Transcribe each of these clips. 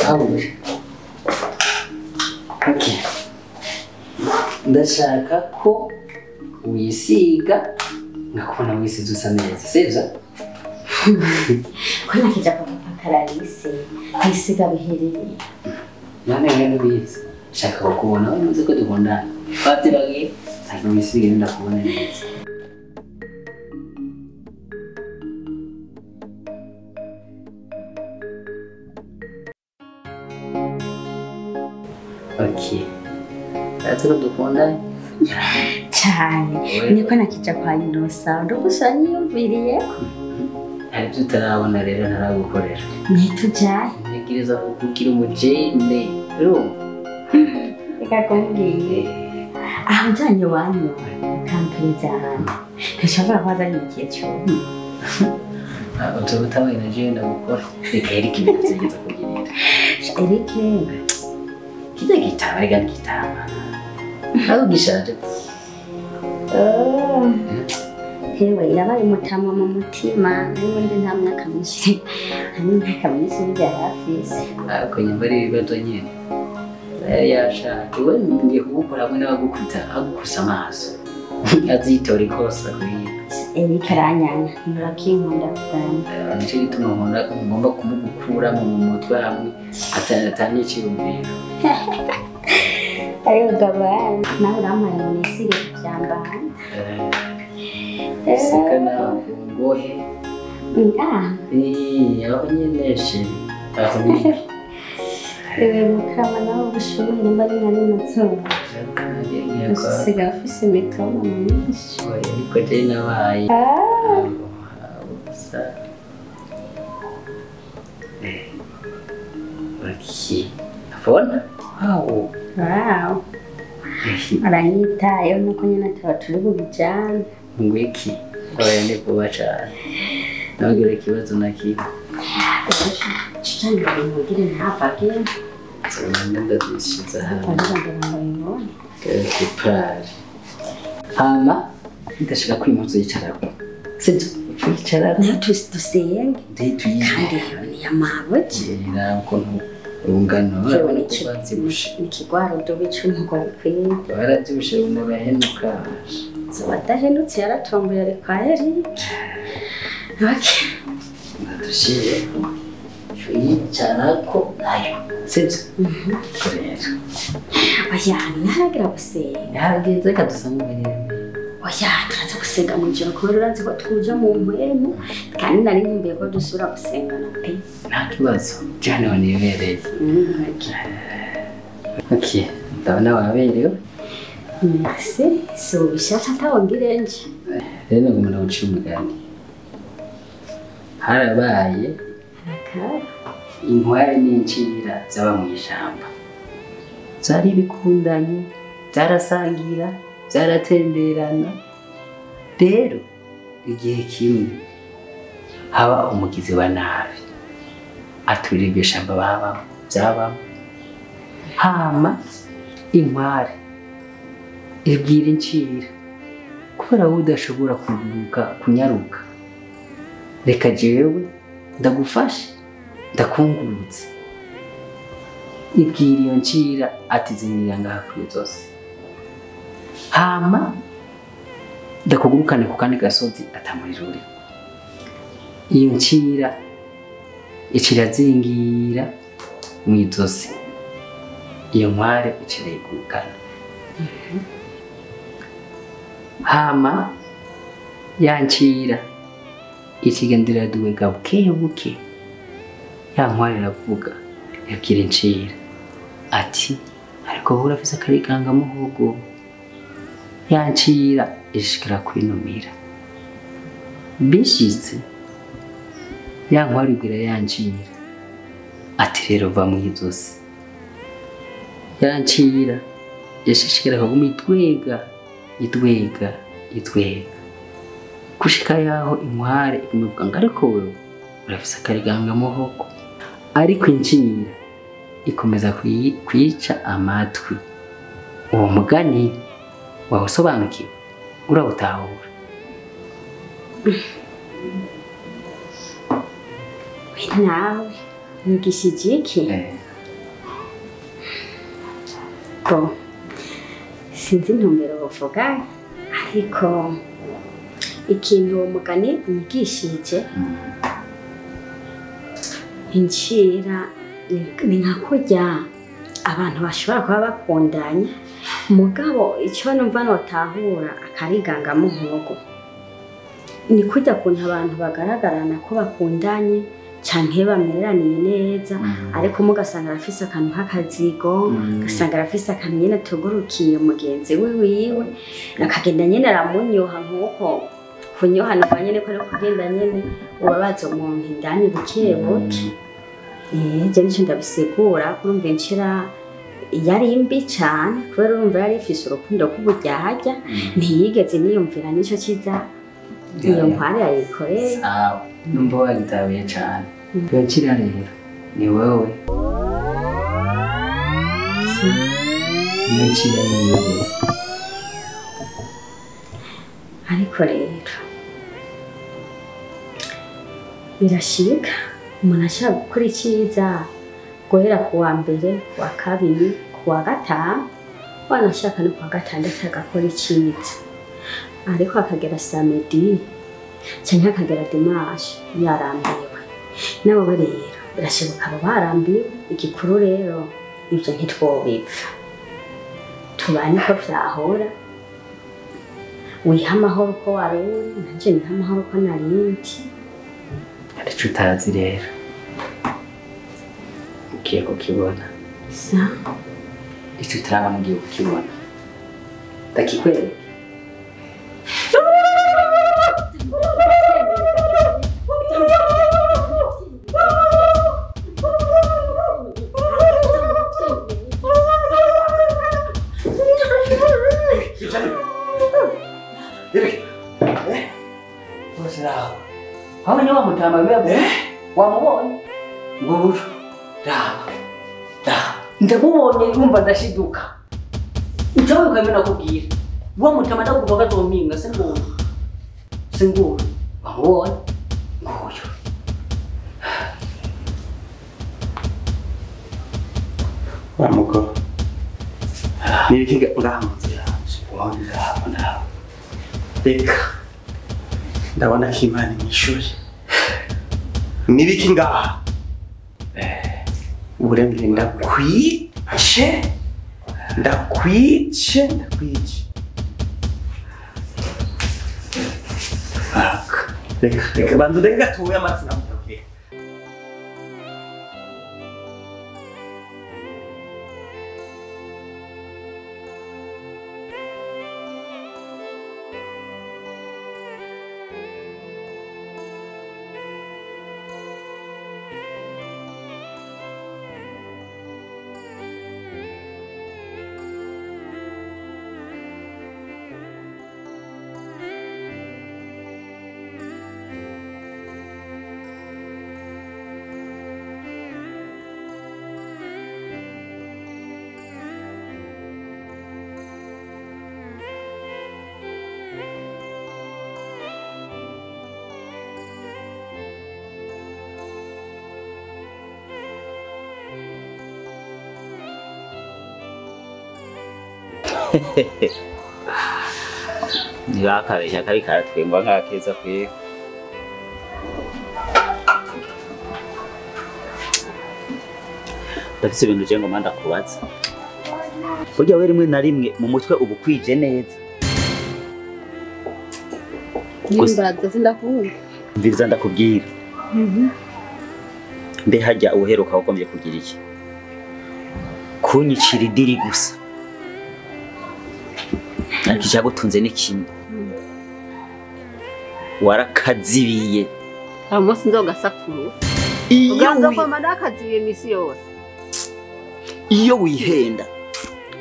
Urahabura. Okay. Ndashaka ko wisiga nkakubona wisize usa neza, sivyo? Ko nakija kwa papa Karalise kwisiga biherereye. None rero ntubizi. Shaka kukubona uzi ko dukundana. Twatiragiye, shaka wisige ndakubona neza. Okay. Urazi ko dukundana? Cyane. Niko nakija kwa Inosa ndugusa niyumviriye. Hari ibyo utarabona rero ntaragukorera. Ntitujaye. Ntegereza kukugira umujene. Urumva? Reka kumbwiye. Aho njanye iwanyu ukampereza ahantu. Ntushobora kuba azanye umukecuru. Utuba utabaye na jewe ndagukora. Reka Eric ibintu vyigeze kugirira. Eric Kijya gitaba reka gitaba. Aho gishaje. Oh. Hewe yabaye umutama mu mutima n'ubundi nta mwaka mwinshi nta n'imyaka myinshi burya yari afise. Ariko nyuma ari ibibazo nyene. Yari yashaje. We ngiye kugukora hamwe n'abagukubita agukusa amaso. Azitora ikosa kuri Eric aranyanga nturakinkunda kugana. Nico gituma nkunda ngomba kumugukura mu mutwe hamwe ataniciyumvira. Ariko gabana nawe urampaye ngo nisige kuvyambara. Seka nawe ngohe. Ah. Aho nyene she. Aho nyene. Ewe mukama nawe ubushuhe nimba ari nari mazuba. Usigaye ufise imitoma myinshi. Oya ariko je nabaye. Okay. Abona? Wow. Wow. Aranyitayeho nuko nyene tuba turi bubijane. Ngwiki. Oya ni vuba cane. Ntugire ikibazo na kimwe. Tutangira mugire ntavage. Nzobona ndazishiza hano. Ndabibona. Quelque part. Hama ndashaka ko impuzu yicarako. Sibyo? Yicarako. Nayo dusenge. Kandi kandi ni amabuye. Era ukuntu urungano urabona ko bavyibushe. Ikigwaro dobe nkuko bikwiye. Baravyibushe barahenuka. Wadahenutse yaratomboye ari kwa Eric. Okay. Ndadushiye. Yicarako nayo. Sibyo? Rero. Oya, ntiharagira gusenga. Ntiharageze reka dusange imirembe. Oya, turaza gusenga mu ijoro kubera urazi ko tuja mu mpwemu kandi nari nkumbuye ko dusubira gusengana pe. Nta kibazo. Jane wanibereye. Okay, ndabona waberewe. Merci. Si ubishaka atawongire nje. Rero nagomba ndagucira umugani. Harabaye inkware n'incira zaba mu ishamba. Zari bikundanye, zarasangira, zaratemberana. Rero igihe kimwe haba umugizi wa nabi aturira iryo shamba babamo byabamo. Hama inkware ibwira incira kubera wowe udashobora kuguruka kunyaruka, reka jewe ndagufashe ndakungurutse. Ibwira iyo ncira ati zingira ngaha kuri zose, hama ndakugurukane ku kandi gasozi atamuriro uriho. Iyo ncira icirazingira mw'izosi, iyo nkware icirayigurukana. Hama ya ncira ikigendera duwega buke buke. Ya nkware iravuga yabwira incira ati ariko wowe urafise akariganga muhogo. Ya ncira ishikira kwinumira. Bishitse ya nkware ibwira ya ncira ati rero va mw'izosi. Ya ncira yashishikira kuguma itwega itwega itwega gushika yaho inkware imuvuga ngo ariko wewe urafise akariganga muhogo. Ariko incira ikomeza kwica amatwi. Uwo mugani wawusobanukiwe urawutahura? We nawe wigishije iki? Ego sinzi intumbero bavuga ariko ikintu uwo mugani unyigishije incira ni nka kurya abantu bashobora kuba bakundanye mugabo icyo numva notahura akarigangamuhogo ni kurya kuntu abantu bagaragarana ko bakundanye canke bamereraniye neza ariko mugasanga arafise akantu k'akazigo ugasanga arafise akantu nyene atugurukiye mugenzi we wiwe akagenda nyene aramunyoha nk'uko kunyoha nuva nyene ko ari kugenda nyene ubabaza umuntu indani buke buke. Je nico ndabisigura kurumva incira yari mbi cane kubera urumva yari ifise urukundo rw'uburyarya ntiyigeze niyumvira nico ciza iyo nkware yayikoreye. Sawa, numva wagitabuye cane. Iyo ncira rero ni wewe. Iyo ncira ni wewe. Ariko rero birashika umuntu ashaka gukora iciza guhera ku wa mbere, ku wa kabiri, ku wa gatanu, wanashaka no ku wa gatandatu agakora iciza ariko akagera samedi canke akagera dimanche yarambiwe. Nabo rero birashoboka abo barambiwe. Igikuru rero ivyo ntitwobipfa, tubane ko vyahora, wiha amahoro uko wari uri nanje niha amahoro uko nari ndi. Hari ico utazi rero ugiye kukibona. Sa ico utarabona ugiye kukibona ndakikwereka. Wamubonye nguyu raba ndamubonye urumva ndashiduka ucawe ukamena kubwira wa mutama ndakuvuga azompinga singuyu singuyu wamubonye nguyu. Wa mugabo nibiki ngaha mu nzu yanje ndabona reka ndabona ko Imana inyishuye. Nibiki ngaha uburemere ndakwice ndakwice ndakwice. Reka reka banza ndeke gatoya amazi namuke. Ntibakabeshya kabi karatwengwa nk'akeza kwiwe. Ndafise ibintu je ngoma ndakubaza. Burya we rimwe na rimwe mu mutwe uba ukwije neza. Nimbaza sindakumva. Mviriza ndakubwira. Mbe harya uheruka wagombye kugira iki? Kunyicira idiri gusa. Ariko icyagutunze ni kimwe. Warakazibiye. Aho munsi nzogasakuru. Uganza ko marakazibiye misi yose. Iyo wihenda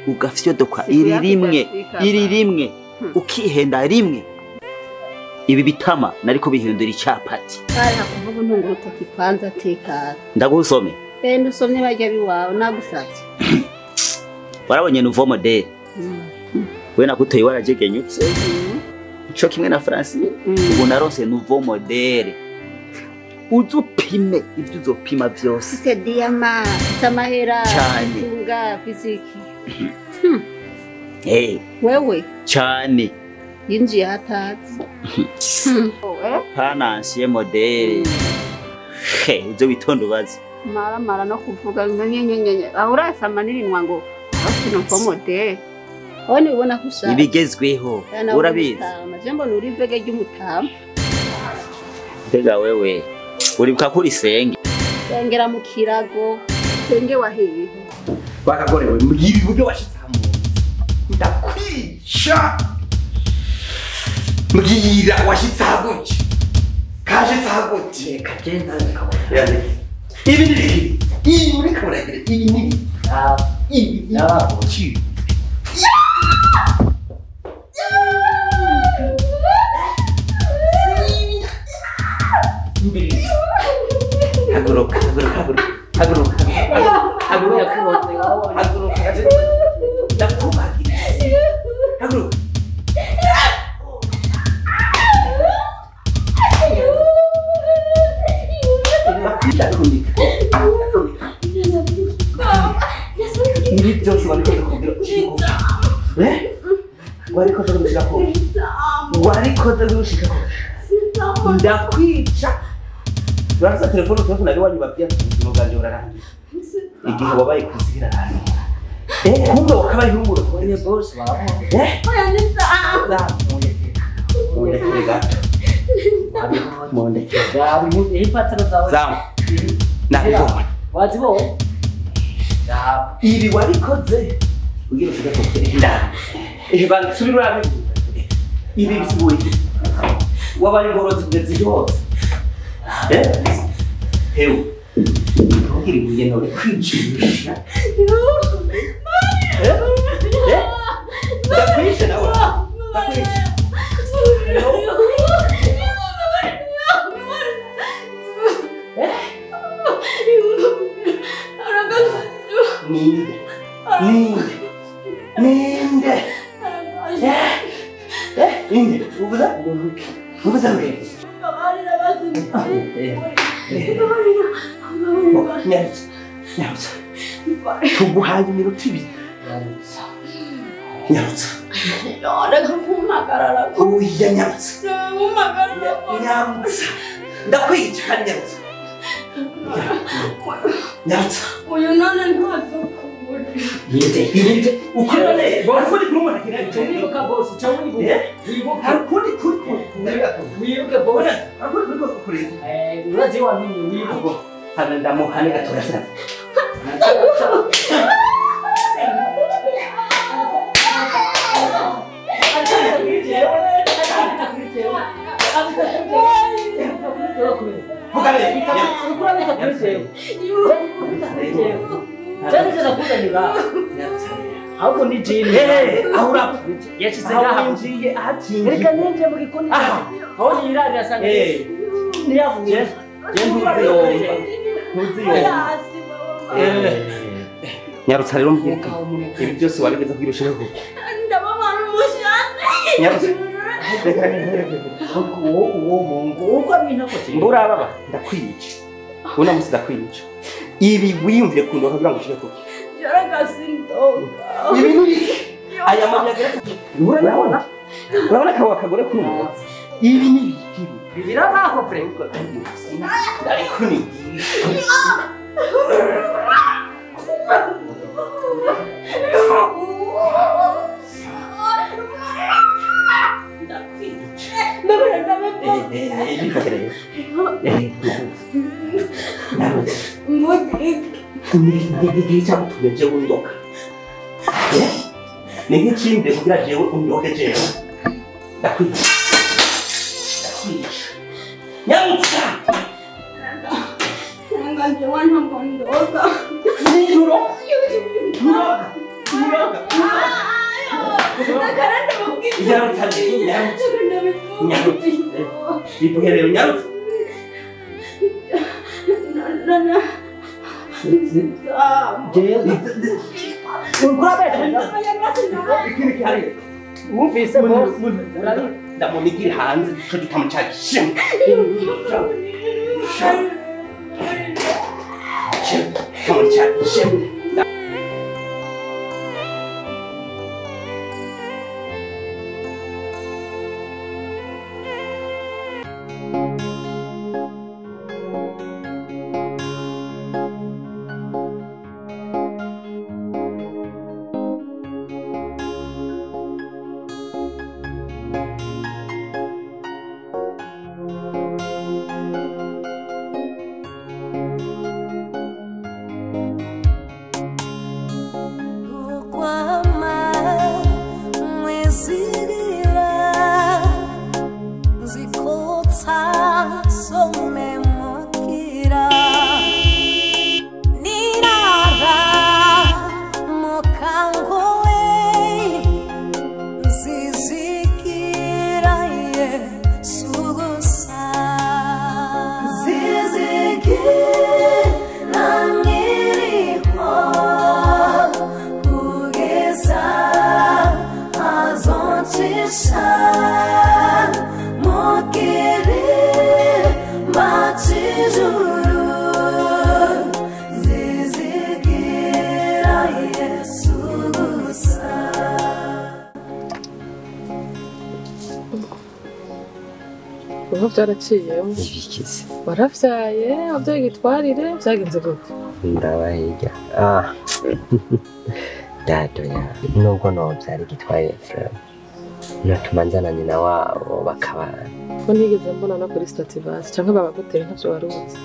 ugafyodoka iri rimwe, iri rimwe, ukihenda rimwe. Ibi bitama nariko bihindura icapati. Kare hakuvuga intungu urutoki kwanza tekana. Ndagusome. Bende usomye barya biwawe nagusavye. Warabonye nouveau modèle. We nakutoye warajegenyutse. Ico kimwe na Francine, ubu naronse nouveau modèle. Uzupime ibyo uzopima byose. Fise diamant, fise amahera, tunga, fiziki. Wewe cyane yinjiye hatazi. Pana ancien modèle. He, uze witonda ubaze. Mara mara no kuvuga nyenyenyenye. Aho urasama n'irinwa ngo aho nouveau modèle. Aho nibona ko ushaka. Ibigezweho. Urabizi. Je mbona uri vege ry'umutama. Mbega wewe uribuka kuri senge. Sengera mu kirago. Senge wahehe. Bakagorewe mbwira uburyo washitse hamwe. Ndakwica. Mbwira washitse haguke. Kashitse haguke. Kagenda bikabona. Ibi ni biki? Ibi muri kabura ibi ni ibi. Ibi. Haguruka, haguruka, haguruka, haguruka, haguruka, haguruka, ndakubagira. Haguruka. Ibi byose warikoze kugira warikoze kugira ko warikoze gushika ko ndakwica. Urasa telefone telefone ari wanyu babwiye ubuzima bwanjye burarangiye. Igihe wabaye kuzigira hano. Kumbe wakabaye humuro ne boss wawe. Mundekere gato. Mundekere. Ipataro zawe. Zamu. Nabibonye. Wazibonye? Ibi warikoze ugira ushaka ko nda. Bana subira urabe. Ibi bisubuye. Wabaye ingorozi kugeza ejo hose. Hewe. Ntugire ibuye none kwicisha. Ndakwishe nawe. Ndakwishe. Ninde? Ninde? Ninde? Ninde? Ubuza? Ubuza mbere. Nyarutsa. Nyarutsa. Tuguhaye iminota ibiri. Nyarutsa. Nyarutsa. Oya nyarutsa. Nyarutsa. Ndakwica kandi nyarutsa. Nyarutsa. Uyu none ntazokubura. Ninde? Ninde? Ukunone, bose kumubona kira. Wibuka boss, cyo wibuka. Wibuka. Hakundi kuri kuri. Wibuke boss. Hakundi kuri kuri. Urazi wa nini wibuka. Hano ndamuhane gato yasira. Ahubwo ni jini. Aho urapfa. Yashize ngaha. Winjiye ahatinjiye. Reka ninjiye mu gikoni. Aho nirarira asanga. Niyavuye. Je ntuziyomba. Ntuziyomba. Nyarutsa rero mbwira. Ibi byose warigeze kugira ushaka ko. Ndababara umushatsi. Nyarutsa. Ahubwo uwo mungu uko abintu Mburababa ndakwica. Una musi ndakwica. Ibi wiyumvire kundoka kugira ngo ushike ko. Ibi ni aya mabuye urabona? Urabona kawa kagore kuri ubu. Ibi ni biki? Birabaho pre. Ariko ni Niki kugira jewe undoke jewe. Ndakwica. Ndakwica. Nyarutsa. Nganje wanhambo ndoka. Niro. Niro. Niro. Ndakaranda mubwira. Nyarutsa. Nyarutsa. Nyarutsa. Bivuge rero nyarutsa. Na. Jewe. Wumvise boss. Ndamunigira hanze duce tutamucaje. Tutamucaje. ijuru zizigira Yesu gusa. Ubu byaraciyemo. Ibikize. Waravyaye, wavyaye igitwarire, vyagenze gute? Ndabahiga. Ah. Dado ya. Nubwo novyara igitwarire frère. Natuma nzana nyina wabo bakabana. Ko ntigeze mbona no kuri statut basi canke babaguteye ntavyo waruzi.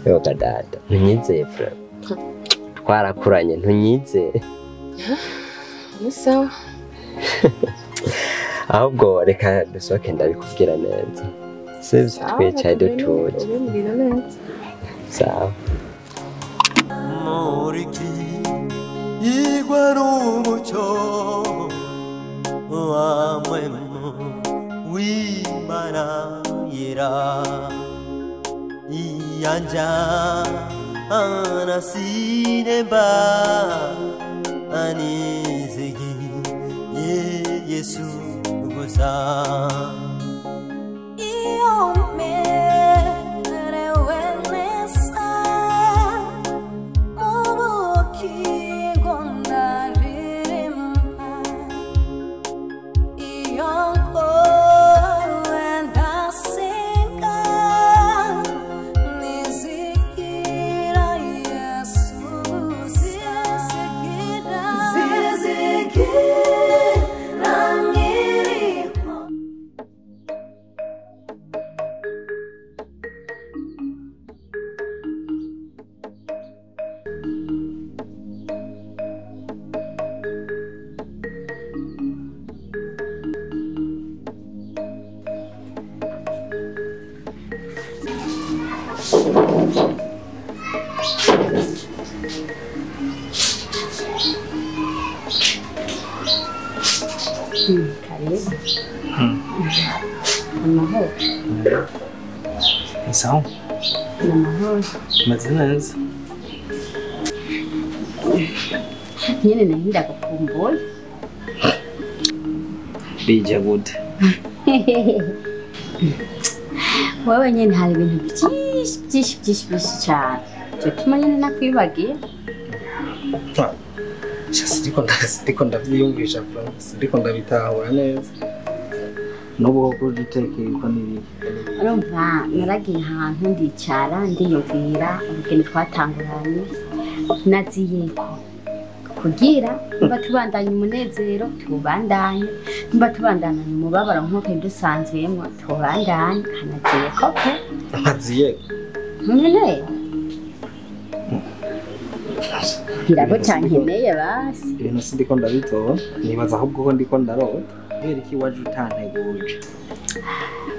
Yoga dada, ntunyizeye frère. Twarakuranye ntunyizeye. Ni sawa. Ahubwo reka dusohoke ndabikubwira neza. Sivyo twicaye dutuje. Ubimbwira neza. Sawa. Muriki igwa n'umucyo wamwemu w'Imana yera iyanja anasineba anizigi Yesu gusa. Iyo merewe neza mu bugingo ndaririmba, iyo nkowe ndasenga nizigira Yesu, zizigira nkiriho. Karibu. Amahoro. Ni sawa? Ni amahoro. Meze neza. Nyene nari ndagukumbuye. Bija gute? Wewe nyene hari ibintu byinshi byinshi byinshi byinshi cyane. Cyo nyene nakwibagiye. Siriko ndavyiyumvisha bro, siriko ndabitahura neza. N'ubu koko ugitekeye uko nibiki. Urumva naragiye ahantu ndicara ndiyumvira urugendo twatanguranye naziyeko kugira nimba tubandanye umunezero tubandanye, nimba tubandanye umubabaro nk'uko dusanzwemo tubandanye. Hanaziyeko pe. Naziyeko nyene ngira cankeneye basi. Ibintu sindiko ndabitora, nibaza ahubwo ko ndiko ndarota. Kubera iki waje utanteguje?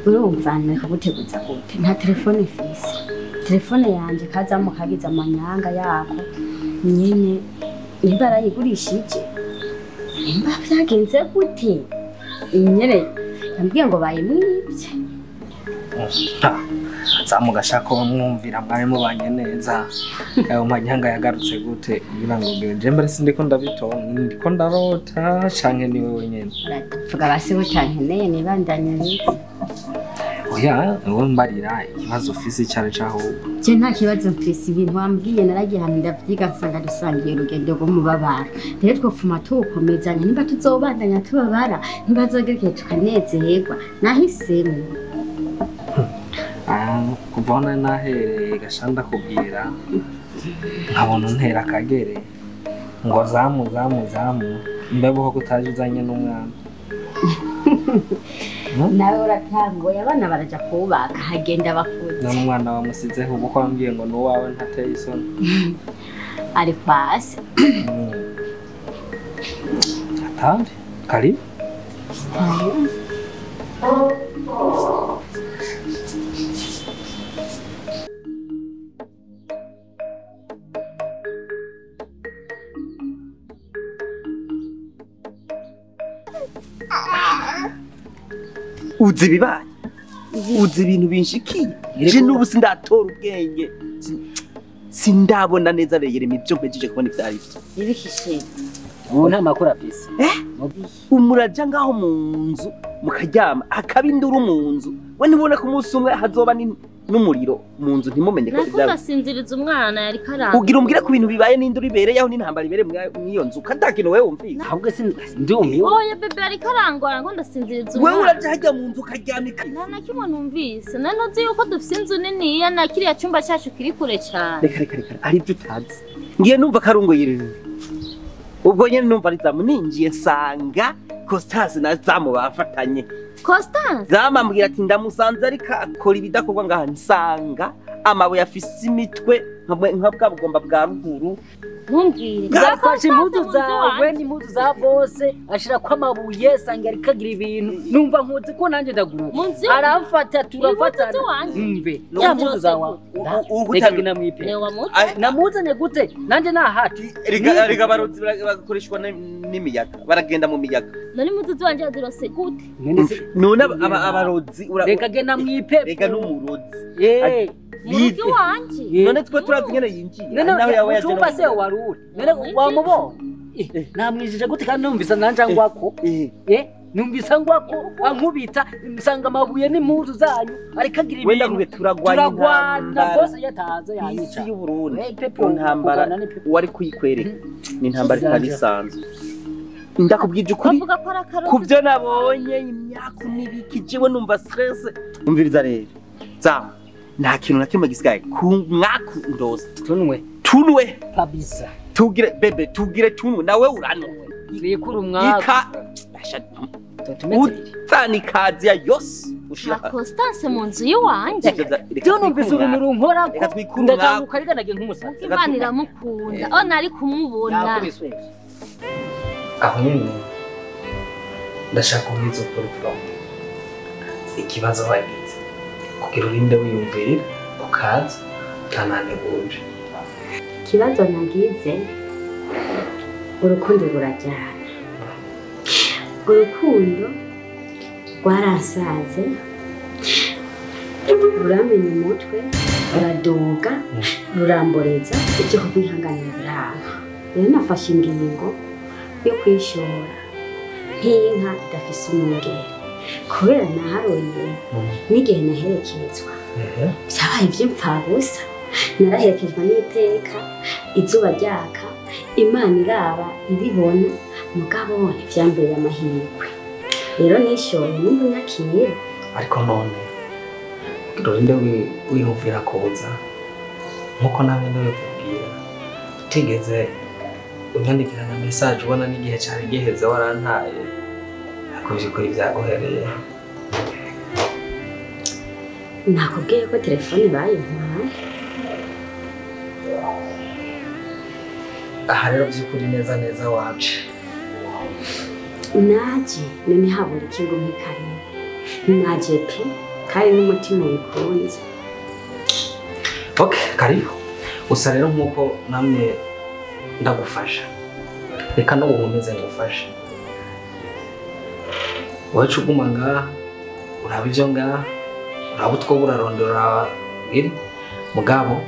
Urumva nakaguteguza gute? Nta telefone mfise. Telefone yanje kazamo kagize amanyanga yako nyene, nimba arayigurishije nimba vyagenze gute nyene yambwiye ngo bayimwivye. Zamu gashaka mwumvira mwari mubanye neza. Ayo manyanga yagarutse gute kugira ngo je mbere sindiko ndabitora, ndiko ndarota canke ni wewe nyene? Vuga basi utankeneye nibandanye neza. Oya, wowe mbarira ikibazo ufise cyane cahubwo. Je nta kibazo mfise, ibintu wambwiye naragiye ahantu ndavyiga nsanga dusangiye urugendo rw'umubabaro. Rero twopfuma tuwukomezanya, nimba tuzobandanya tubabara, nimba hazogerekeye tukanezerwa. Nahisemo. Kuva aho nari nahereye gashanda kubwira nkabona untera akagere ngo zamu zamu zamu mbeho ko utaje uzanye n'umwana. Nawe uratangoye, abana baraja kubaka hagenda bakuze. N'umwana wamusizeho ubu ko wambwiye ngo n'uwawe ntateye isoni. Ari kwasi. Atari karibu. Uzi ibibaye, uzi ibintu binshikiye. Je n'ubu sindatora ubwenge, sindabona neza reyerema ibyo mpejeje kubona ibyo ari byo. Ibikishe ubu nta makuru afise. Umuraja ngaho mu nzu mukaryama akaba induru mu nzu, we ntubona ko umunsi umwe hazoba n'umuriro mu nzu ntimumenye ko Nako ibyaba. ngasinziriza umwana yari karanga. Ugira umbwire ku bintu bibaye n'indi uribereye aho n'intambara ibereye mw'iyo nzu kandi nta kintu wewe wumvise. Ahubwo si ndumiwe. Oya bebe yari karangora ngo ndasinziriza Wewe umwana. uraja hajya mu nzu ukaryamika. Nta na kimwe numvise. Nari nzi yuko dufise inzu niniya na kiriya cyumba cyacu kiri kure cyane. Reka reka reka hari ibyo utazi. Ngiye numva karungoye rero. Ubwo nyene numva ari Zamu ninjiye nsanga Constance na Zamu bafatanye. Constance? Zamu ambwira ati ndamusanze ariko akora ibidakorwa ngaha nsanga amabuye afise imitwe nka bwa bugomba bwa ruguru. Ntumbwire. Yafashe impuzu zawe n'impuzu za bose ashirako amabuye sanga ariko agira ibintu numva nkuzi ko nanjye ndaguruka aramfata turafatana mve ya mpuzu zawe reka namwipe namuzanye gute nanjye nahacu Reka abarozi bakoreshwa n'imiyaga baragenda mu miyaga. Nari impuzu ziwanje yazirose gute? None abarozi reka genda mwipe reka n'umurozi. Murugo iwanje. None twe turazi ingene yinjiye. Nawe yawe yaje mucumba se waruri none wamubonye namwijije gute kandi numvise nanje ngwako numvise ngwako ankubita nsanga amabuye n'impuzu zanyu ariko agira ibintu Wenda kuge turagwana turagwana bose yataza yanyica isi y'Uburundi intambara wari kuyikwereka ni intambara itari isanzwe. Ndakubwije ukuri ku byo nabonye imyaka n'ibiki jewe numva stress. Umviriza rero Zamu nta kintu na kimwe gisigaye ku mwaku ndoza tunwe tunwe kabisa tugire bebe tugire tunwe nawe uranwe twikura umwaku utanikaziya yose ushira Constance mu nzu y'iwanje. Byo numvise uruntu runkorako ndakanguka ariko nagiye nk'umusazi. Imana iramukunda oh nari kumubona. Aho nyine ndashaka ubwiza ukuri from ikibazo wagize kugira urinde wiyumvira ukaza utananeguje. Ikibazo nagize urukundo rurajyana. Urukundo rwarasaze ruramenya umutwe ruradoga ruramboreza ibyo kugwihanganira biranga. Rero nafashe ingingo yo kwishora nk'inka idafise umwungere kubera naharuye n'igihe naherekezwa byabaye iby'imfabusa. Naraherekejwe n'iteka izuba ryaka Imana iraba ibibona mugabo ntivyambereye amahirwe. Rero nishoye nimba nyakira. Ariko none urinde wiyumvira kuza nkuko nawe ndabikubwira utigeze unyandikira na message ubona n'igihe cyari giheze warantaye akubye kuri byaguhereye. Nakubwiye ko telefone bayimpaye. Aha rero by'ukuri neza neza waje. Naje none habura iki ngo mpikare. Naje pe kandi n'umutima ubikunze. Okay, karibu. Usa rero nkuko namwe ndagufasha. Reka no gukomeze ngufashe. Wacu uguma ngaha uraba ivyo ngaha uraba utwo burarondora iri mugabo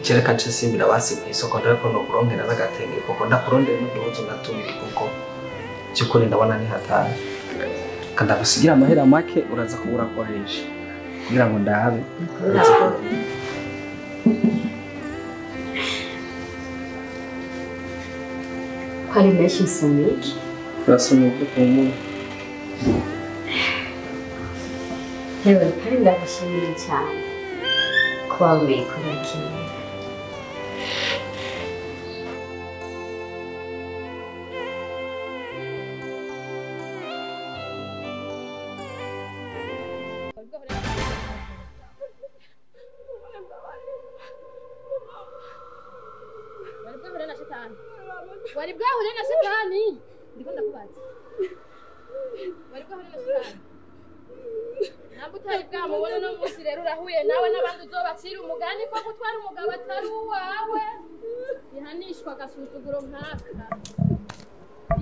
kereka nce simbira basi ku isoko ndariko no kuronkera n'agatenge kuko ndakurondera n'uduhuzu na tubiri kuko cyukuri ndabona ni hatari. Kandi agusigira amahera make uraza kubura koresha kugira ngo ndabe. Kwari menshi nsomiki. Urasoma uko umuntu. Yewe kandi ndagushimiye cyane kuba wemeye kunyakira. Wari bwahure na shetani ndiko ndakubaza. Wari bwahure na shetani ntabwo utari bwamubona no munsi rero urahuye nawe n'abandi uzobacira umugani ko gutwara umugabo atari uwawe ihanishwa agasuzuguro nkaka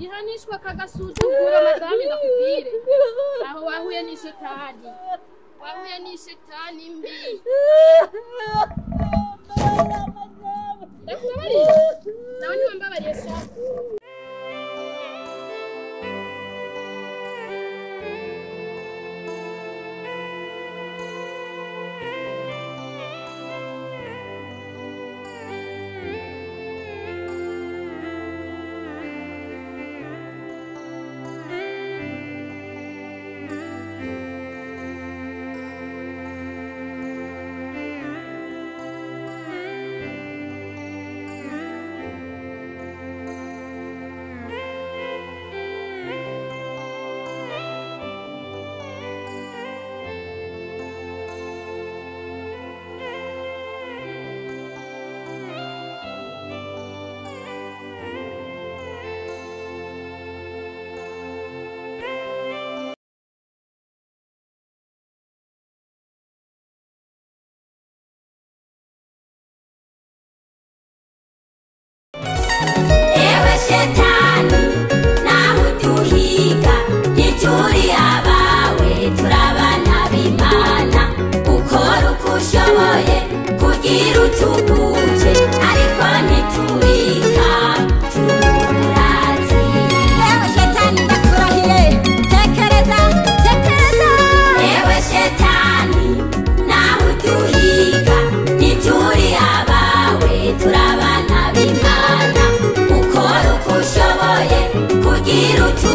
ihanishwa akagasuzuguro madame ndakubwire aho wahuye n'ishetani wahuye n'ishetani mbi ndakubabariye nawe ntiwambabariye sha. ushoboye kugira utuguce ariko ntiturika turazi. Ewe shetani ndakurahiye, tekereza tekereza. Ewe shetani nawe uduhiga, ntituri abawe turabana b'Imana. Ukora uko ushoboye kugira utu